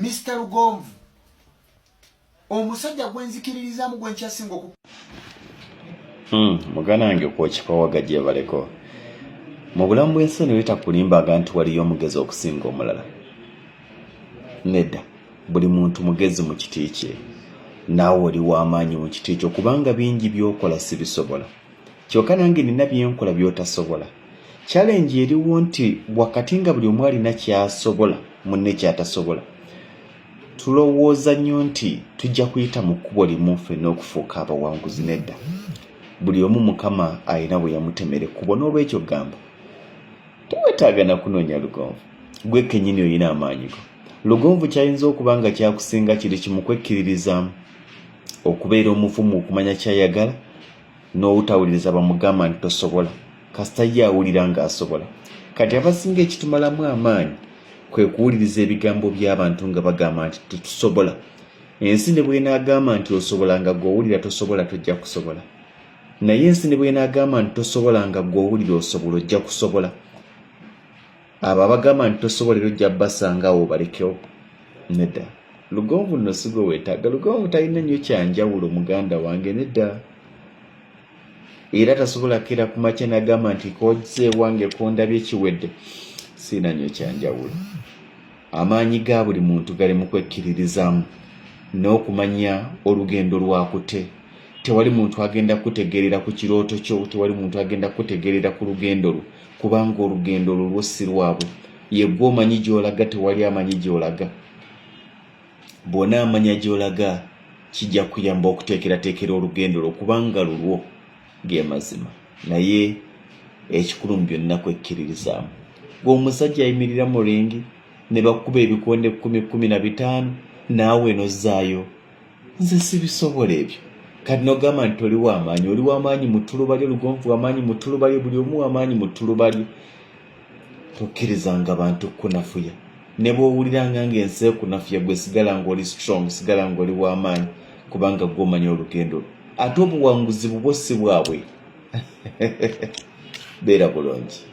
Mr Lugonvu, omusajja gwenzikiririzaamu gwenkyasinga oku Muganda wange kwokipawaga gyebaleko mu bulamu bw'ensi eno takulimbaga nti waliyo omugezi okusinga omulala. Nedda, buli muntu mugezi mu kiti kye, naawe oli w'amaanyi mu kiti kyo, kubanga bingi by'okola sibisobola, kyokka nange nina byenkola by'otasobola. Challenge eriwo nti wakati nga buli omu alina ky'asobola munne ky'atasobola, tulowooza nnyo nti tujja kuyita mu kkubo limu ffenna okufuuka abawanguzi. Nedda, buli omu Mukama alina bwe yamutemera ekkubo. N'olwekyo gamba tewetaaga na kunoonya Lugonvu, gwe kennyini olina amaanyi go. Lugonvu kyayinza okuba nga kyakusinga kiri kimu, kwekkiririzaamu, okubeera omuvumu, okumanya kyayagala n'obutawuliriza bamugamba nti tosobola, kasita ye awulira ng'asobola. Kati abasinga ekitumalamu amaanyi kwe kuwuliriza ebigambo by'abantu nga bagamba nti tetusobola. Ensi ne bw'enaagamba nti osobola nga gw'owulira tosobola, tojja kusobola. Naye ensi ne bw'enaagamba nti tosobola nga gw'owulira osobola, ojja kusobola. Abo abagamba nti tosobola era ojja basanga awo obalekewo. Nedda, Lugonvu nno si gwe weetaaga. Lugonvu talina nnyo kyanjawulo, muganda wange, nedda. Era tasobola kera ku makya n'agamba nti kozze ewange kondabye kiwedde, siina nnyo kyanjawulo. Amaanyi ga buli muntu gali mu kwekkiririzaamu n'okumanya olugendo lwakute. Tewali muntu agenda kutegeerera ku kirooto kyo, tewali muntu agenda kutegeerera ku lugendo lwo, kubanga olugendo lulwo si lwabwe. Yeggwe omanyi gy'olaga, tewali amanyi gy'olaga. Bw'onaamanya gy'olaga kijja kuyamba okuteekerateekera olugendo lwo, kubanga lulwo, ge mazima. Naye ekikulu mu byonna kwekkiririzaamu. Gwe omusajja ayimirira mu ringi ne bakuba ebikonde 10 15, naawe nozzaayo, "Nze sibisobola ebyo." Kati nogamba nti toli wamaanyi. Oli wamaanyi mu ttuluba lyo. Lugonvu wamaanyi mu ttuluba lyo, buli omu wamaanyi mu ttuluba lyo. Tokkirizanga bantu kukunafuya. Ne bw'owuliranga ng'ensi ekunafuya, gwe sigala ng'oli strong, sigala ng'oli wamaanyi, kubanga gwe omanyi olugendo lwo, ate obuwanguzi bubwo si bwabwe. Beera bulungi.